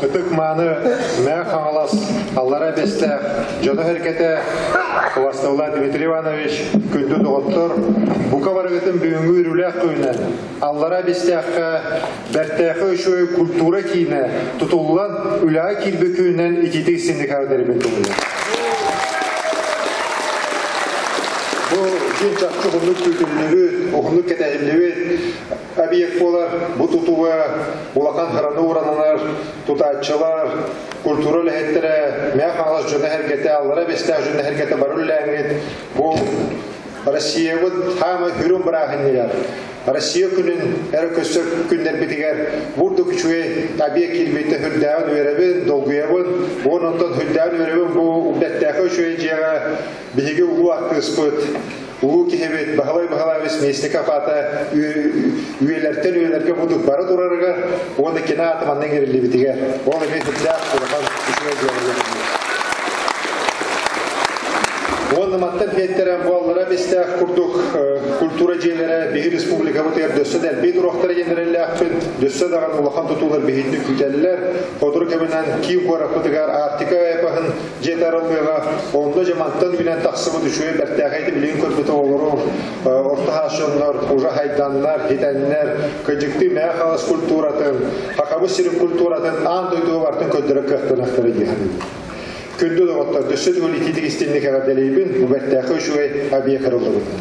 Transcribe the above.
Ытык-мааны Мэҥэ Хаҥалас Аллараа Бэстээх дьоно-сэргэтэ Хвостовла Дмитрий Иванович, күндү доҕоттор, бука барыгытын бүгүҥҥү үөрүүлээх күнүнэн Аллараа Бэстээххэ бэртээхэй үчүгэй культура киинэ тутуллан үлэҕэ киирбит күнүнэн итиитик синдикаардэрибин туһунан. Бу дьиҥ чахчы уһуннук күүтүллүбүт, уһуннук кэтэһиллибит объект буолар. Бу тутууга улахан храны урананар тутааччылар, культура үлэһиттэрэ, Мэҥэ Хаҥалас дьоно-сэргэтэ, Аллара Бэстээх дьоно-сэргэтэ бары үлэлээҥҥит бу Россиябыт хаамай хүрүн бырааһынньыгар Россия күнүн эрэ көрсөр күннэрбитигэр бурдук үчүгэй объект киирбитэ үрдээҕин үөрэбин, долгуйабын. Уон онтон үрдээҕин үөрэбин бу бэртээхэй үчүгэй дьиэҕэ биһиги улуу артыыспыт Улуу киһибит Баһылай Баһылаевич Местников аата үйэлэртэн үйэлэргэ курдук бара турарыгар уонна кини аата манна иҥэриллибитигэр ол эмиэ сүрдээх улахан үчүгэй дьыала. Уонна мантан биэттэрэн буоллара бистээх курдук культура дьиэлэрэ биһи республикабытыгар дөссө да элбии туруохтара диэн эрэллээхпин. Дөссө даҕаны улахан тутуулар биһигини күүтэллэр. Сотору кэминэн киин куораппытыгар Арктика эпоһын дьиэ тарыллыаҕа, онно дьэ мантан үүнэн тахсыбыт үчүгэй бэртээхэйди билигин көрбүт оҕолорум орто хаашоннор уже хайданнар, хитэннэр, кыдьыктыы Мэҥэ Хаҥалас культуратын, Хахабыс сирин культуратын аан дойдуга бартын көрдөрөр кыахтаныахтара дии саныыбын. Күндү доҕоттор, өссө төгүл итиитик истинник эҕэрдэлиибин, бу бэртээхэй үчүгэй объект арыллыбытын.